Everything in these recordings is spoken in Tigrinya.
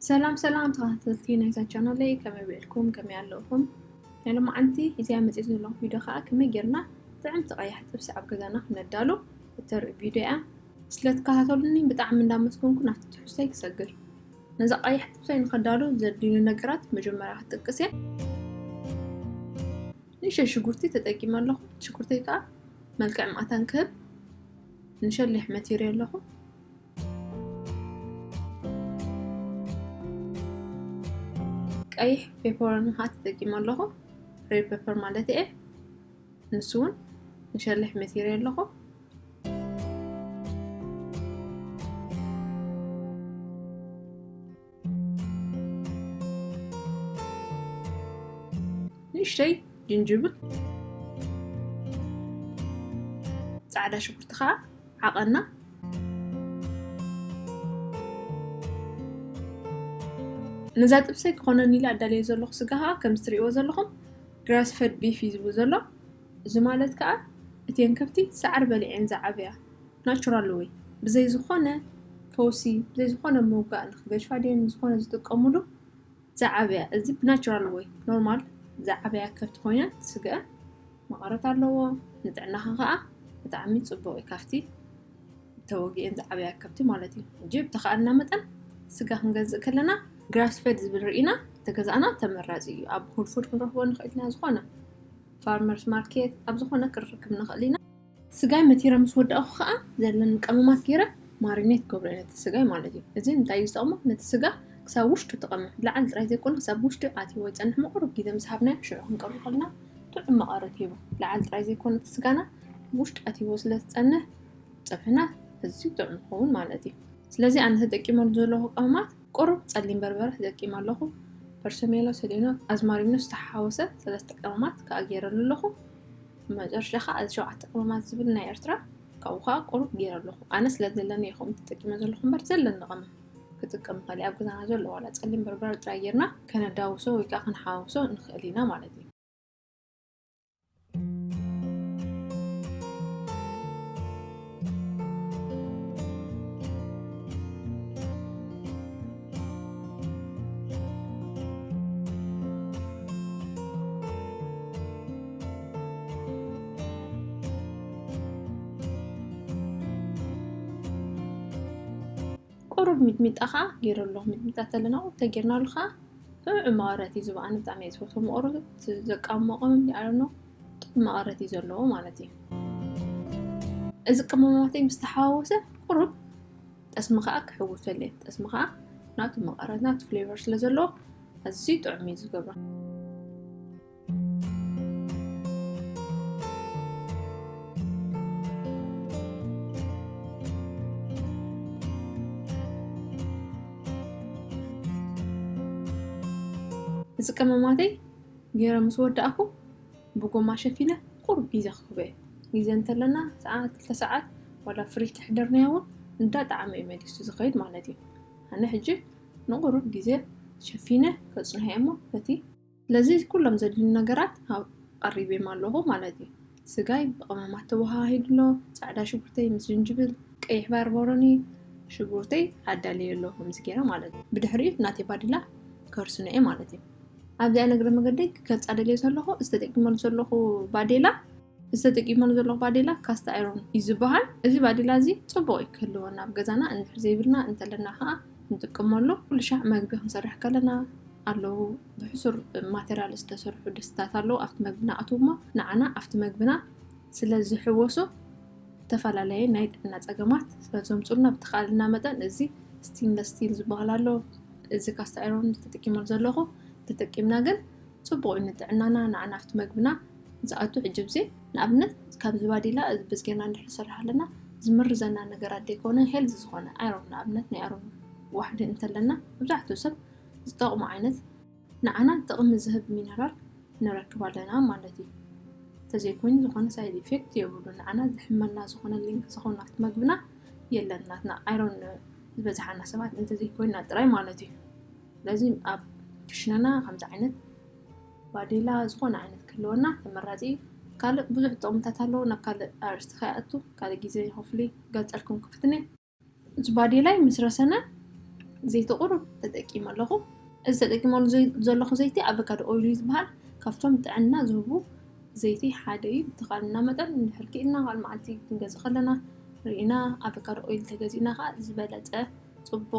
ሰላም ሰላም ተኸታተልቲ ናይዛ ቻናለይ፣ ከመይ ውዒልኩም? ከመይ ኣለኹም? ናይ ሎማዓንቲ ሒዘያ መፅእ ዘለኹ ቪድዮ ከዓ ከመይ ጌርና ጥዕምቲ ቀያሕ ጥብሲ ኣብ ገዛና ክነዳሉ እተርኢ ቪድዮ እያ። ስለትከታተሉኒ ብጣዕሚ እንዳመስገንኩ ናብቲ ትሕዝቶይ ክሰግር። ነዛ ቀያሕ ጥብሰይ ንኸዳሉ ዘድልዩኒ ነገራት መጀመርያ ክጥቅስ እየ። ንእሽተይ ሽጉርቲ ተጠቂመ ኣለኹ። ሽጉርተይ ከዓ መልክዕ ማእታን ክህብ ንሸሊሕ መቲረ ኣለኹ። ቀይሕ ፔፐሮኒ ከዓ ተጠቂመ ኣለኹ። ሬድ ፔፐር ማለት እየ። ንሱ እውን ንሸሊሕ መቲረ ኣለኹ። ንእሽተይ ጅንጅብል፣ ፃዕዳ ሽጉርቲ ከዓ ዓቐና። ነዛ ጥብሰይ ክኾነኒ ኢለ ኣዳልየ ዘለኹ ስጋ ከዓ ከምዚ ትሪእዎ ዘለኹም ግራስ ፈድ ቢፍ እዩ ዝብል ዘሎ። እዚ ማለት ከዓ እተን ከብቲ ሳዕሪ በሊዐን ዝዓብያ ናቹራል ወይ ብዘይ ዝኾነ ፈውሲ፣ ብዘይ ዝኾነ ምውጋእ፣ ንክገድፋ ድየን ዝኾነ ዝጥቀሙሉ ዝዓብያ። እዚ ብናቹራል ወይ ኖርማል ዝዓብያ ከብቲ ኮይነን ስገአን መቐረት ኣለዎ። ንጥዕናኻ ከዓ ብጣዕሚ ፅቡቅ እዩ፣ ካብቲ ተወጊአን ዝዓብያ ከብቲ ማለት እዩ። ሕጂ ብተኻእልና መጠን ስጋ ክንገዝእ ከለና ግራስ ፈድ ዝብል ርኢና ተገዛእና ተመራፂ እዩ። ኣብ ሆል ፉድ ክንረኽቦ ንኽእል ኢና፣ ዝኾነ ፋርመርስ ማርኬት ኣብ ዝኾነ ክንረክብ ንኽእል ኢና። ስጋይ መቲረ ምስ ወዳእኹ ከዓ ዘለኒ ቀመማት ገይረ ማሪኔት ገብሮ እየ ነቲ ስጋይ ማለት እዩ። እዚ እንታይ እዩ ዝጠቕሞ? ነቲ ስጋ ክሳብ ውሽጡ እቲ ቀመም ላዕሊ ጥራይ ዘይኮነ ክሳብ ውሽጢ ኣትይዎ ይፀንሕ። ምቁሩብ ግዜ ምስ ሃብናዮ ሽዑ ክንቀርቦ ከለና ጥዑም መቐረት ሂቡ። ላዕሊ ጥራይ ዘይኮነ እቲ ስጋና ውሽጢ ኣትይዎ ስለ ዝፀንሕ ፀብሕና ኣዝዩ ጥዑም ይኸውን ማለት እዩ። ስለዚ ኣነ ተጠቂመሉ ዘለኹ ቀመማት ቁሩብ ፀሊም በርበረ ተጠቂመ ኣለኹ። ፐርሰሜሎ፣ ሰሌኖ፣ ኣዝማሪኖ ዝተሓወሰ ሰለስተ ቀመማት ከዓ ገይረሉ ኣለኹ። መጨረሻ ከዓ እዚ ሸውዓተ ቀመማት ዝብል ናይ ኤርትራ ካብኡ ከዓ ቁሩብ ገይረ ኣለኹ። ኣነ ስለ ዘለኒ እየ ከምኡ ተጠቂመ ዘለኹ እምበር ዘለኒ ቀመም ክጥቀም ይኽእል እየ። ኣብ ገዛና ዘሎ ዋላ ፀሊም በርበረ ጥራይ ጌርና ከነዳውሶ ወይ ከዓ ክንሓውሶ ንኽእል ኢና ማለት እዩ። ቁሩብ ሚጥሚጣ ከዓ ገይረ ኣለኹ። ሚጥሚጣ ተለና ቁሩብ ተጌርናሉ ከዓ ጥዑም መቐረት እዩ ዝህብ። ኣነ ብጣዕሚ እየ ዝፈትዎ መቐረቱ። እቲ ዘቃምሞ ቀመም፣ I don't know፣ ጥዑም መቐረት እዩ ዘለዎ ማለት እዩ። እዚ ቀመማተይ ምስ ተሓዋወሰ ቁሩብ ጠስሚ ከዓ ክሕውሰለይ። ጠስሚ ከዓ ናቱ መቐረት፣ ናቱ ፍሌቨር ስለ ዘለዎ ኣዝዩ ጥዑም እዩ ዝገብሮ። እዚ ቀመማተይ ገይረ ምስ ወዳእኩ ብጎማ ሸፊነ ቁሩብ ግዜ ክህቦ እየ። ግዜ እንተለና ሰዓት፣ ክልተ ሰዓት ዋላ ፍሪጅ ተሕደርናዮ እውን እንዳጠዓመ እዩ መሊሱ ዝኸይድ ማለት እዩ። ኣነ ሕጂ ንቁሩብ ግዜ ሸፊነ ከጽንሖ እየ እሞ ነቲ ስለዚ ኩሎም ዘድልዩ ነገራት ኣብ ቀሪበዮም ኣለኹ ማለት እዩ። ስጋይ ብቐመማት ተወሃሂዱ ኣሎ። ጻዕዳ ሽጉርተይ ምስ ጅንጅብል፣ ቀይሕ ባርበሮኒ፣ ሽጉርተይ ኣዳልየ ኣለኹ ከምዚ ገይረ ማለት እዩ። ብድሕሪኡ ናተይ ባዴላ ከርስኖ እየ ማለት እዩ። ኣብዚኣ ንእግረ መገደይ ክገልጻ ደልየ ዘለኹ፣ እዚ ተጠቂመሉ ዘለኹ ባዴላ፣ እዚ ተጠቂመሉ ዘለኹ ባዴላ ካስት ኣይሮን እዩ ዝበሃል። እዚ ባዴላ እዚ ጽቡቕ እዩ ክህልወና ኣብ ገዛና፣ እንድሕር ዘይብልና እንተለና ኸኣ ንጥቀመሉ። ኩሉ ሻዕ መግቢ ክንሰርሕ ከለና ኣለዉ ብሕሱር ማቴሪያል ዝተሰርሑ ድስትታት ኣለዉ ኣብቲ መግቢ ንኣትዉ እሞ ንዓና ኣብቲ መግብና ስለ ዝሕወሱ ዝተፈላለየ ናይ ጥዕና ጸገማት ስለ ዘምጹልና ብተኻእለና መጠን እዚ ስቲንለስ ስቲል ዝበሃል ኣሎ። እዚ ካስት ኣይሮን ተጠቂመሉ ዘለኹ ተጠቂምና ግን ጽቡቕ እዩ ንጥዕናና፣ ንዓና ኣብቲ መግብና ዝኣቱ። ሕጂ ብዚ ንኣብነት ካብዚ ባዴላ እዚ በዚ ጌርና እንድሕር ንሰርሕ ኣለና ዝምርዘና ነገራት ዘይኮነ ሄልዚ ዝኾነ ኣይሮን ንኣብነት ናይ ኣይሮን ዋሕዲ እንተለና መብዛሕትኡ ሰብ ዝጠቕሙ ዓይነት ንዓና ጥቕሚ ዝህብ ሚነራል ንረክብ ኣለና ማለት እዩ። እንተዘይኮይኑ ዝኾነ ሳይድ ኢፌክት የብሉ። ንዓና ዝሕመና ዝኾነ ሊንክ ዝኸውን ኣብቲ መግብና የለን። ናትና ኣይሮን ዝበዝሓና ሰባት እንተዘይኮይና ጥራይ ማለት እዩ። ስለዚ ኣብ ክሽነና ከምዚ ዓይነት ባዴላ ዝኾነ ዓይነት ክህልወና ተመራፂ እዩ። ካልእ ብዙሕ ጥቕምታት ኣለዎ። ናብ ካልእ ኣርእስቲ ከይኣቱ ካልእ ግዜ ሆፍሊ ገልፀልኩም ክፍትነ። እዚ ባዴላይ ምስ ረሰነ ዘይቲ ቁሩብ ተጠቂመ ኣለኹ። እዚ ተጠቂመሉ ዘይ- ዘለኹ ዘይቲ ኣቮካዶ ኦይል እዩ ዝበሃል። ካብቶም ጥዕና ዝህቡ ዘይቲ ሓደ እዩ። ብተኻልና መጠን እንድሕር ክኢልና ካልእ መዓልቲ ክንገዝእ ከለና ርኢና ኣቮካዶ ኦይል ተገዚእና ከዓ ዝበለፀ ፅቡቕ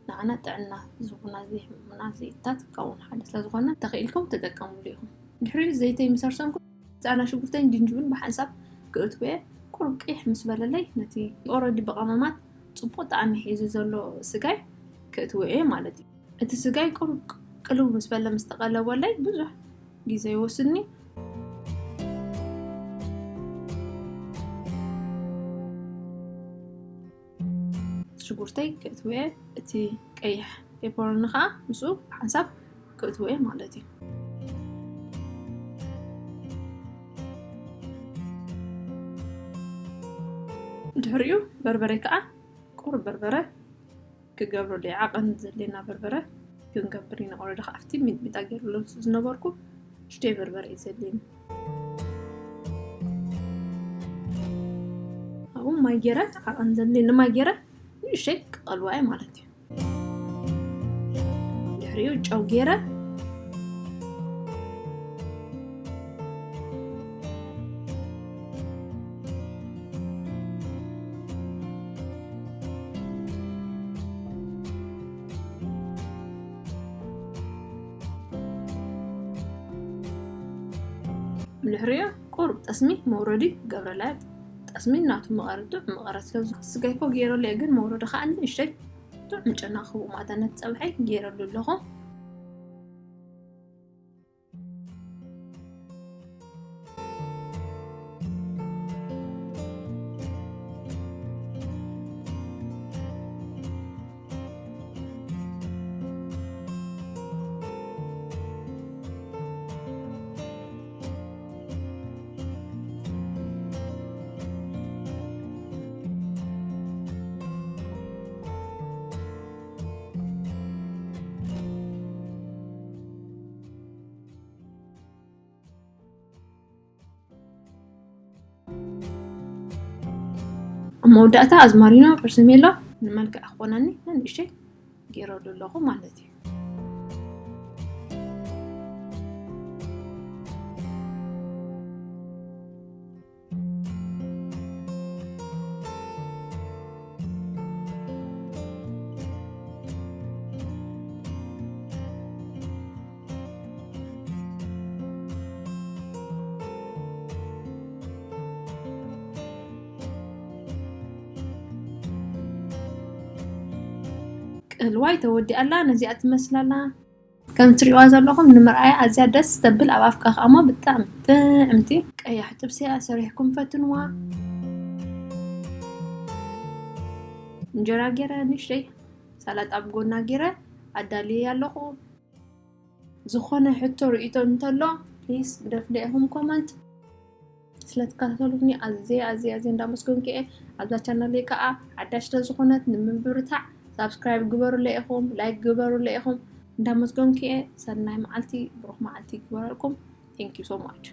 ንዓና ጥዕና ዝህቡና ዘይሕሙና ዘይታት ካብኦም ሓደ ስለ ዝኾነ ተኽኢልኩም ተጠቀምሉ ኢኹም። ድሕሪኡ ዘይተይ ምስ ኣርሰንኩ ፃዕዳ ሽጉርተይን ጅንጅብልን ብሓንሳብ ክእትውየ ቁሩብ ቅይሕ ምስ በለለይ ነቲ ኦረዲ ብቐመማት ፅቡቕ ጣዕሚ ሒዙ ዘሎ ስጋይ ክእትውየ ማለት እዩ። እቲ ስጋይ ቁሩብ ቅልው ምስ በለ ምስ ተቐለወለይ ብዙሕ ግዜ ይወስድኒ። ሽጉርተይ ክእትውየ እቲ ቀይሕ ፔፐሮኒ ከዓ ምስኡ ሓንሳብ ክእትውየ ማለት እዩ። ድሕሪኡ በርበረ ከዓ ቁሩብ በርበረ ክገብረሉ እዩ። ዓቐን ዘድልየና በርበረ ክንገብር ኢና። ኦረዲ ከዓፍቲ ሚጥሚጣ ገይሩሎም ዝነበርኩ ሽተይ በርበረ እዩ ዘድልየኒ። ኣብኡ ማይ ገይረ ዓቐን ዘድልየኒ ማይ ገይረ ንእሽተይ ክቐልዋ እየ ማለት እዩ። ድሕሪኡ ጨው ገይረ ብድሕሪኡ ቁሩብ ጠስሚ መውረዲ ገብረላ። ጠስሚ ናቱ መቐረት ጥዑም መቐረት ስለ ዝኾነ ስጋይ እኮ ገይረሉ እየ፣ ግን መውረዲ ከዓ ንእሽተይ ጥዑም ጨና ክህቡ ማታ ነቲ ፀብሐይ ገይረሉ ኣለኹ። ኣብ መወዳእታ ኣዝማሪኖ ፐርሰሜሎ ንመልክዕ ክኾነኒ ንእሽተይ ገይረሉ ኣለኹ ማለት እዩ። ቅልዋይ ተወዲኣላ፣ ነዚኣ ትመስላላ። ከም ትሪእዋ ዘለኹም ንምርኣያ ኣዝያ ደስ ተብል፣ ኣብ ኣፍካ ከኣሞ ብጣዕሚ ጥዕምቲ ቀያሕ ጥብሲ እያ። ሰሪሕኩም ፈትንዋ። እንጀራ ገይረ ንእሽተይ ሳላጣ ኣብ ጎና ገይረ ኣዳልየ ኣለኹ። ዝኾነ ሕቶ ርእይቶ እንተሎ ፕሊስ ግደፉለይ ኢኹም ኮመንት። ስለትከታተሉኒ ኣዝየ ኣዝየ ኣዝየ እንዳመስገንኩ እየ። ኣብዛ ቻናለይ ከዓ ሓዳሽ ስለዝኾነት ንምብርታዕ ሳብስክራይብ ግበሩለይ ኢኹም፣ ላይክ ግበሩለይ ኢኹም። እንዳመስገንኩ እየ። ሰናይ መዓልቲ፣ ብሩኽ መዓልቲ ይግበረልኩም። Thank you so much።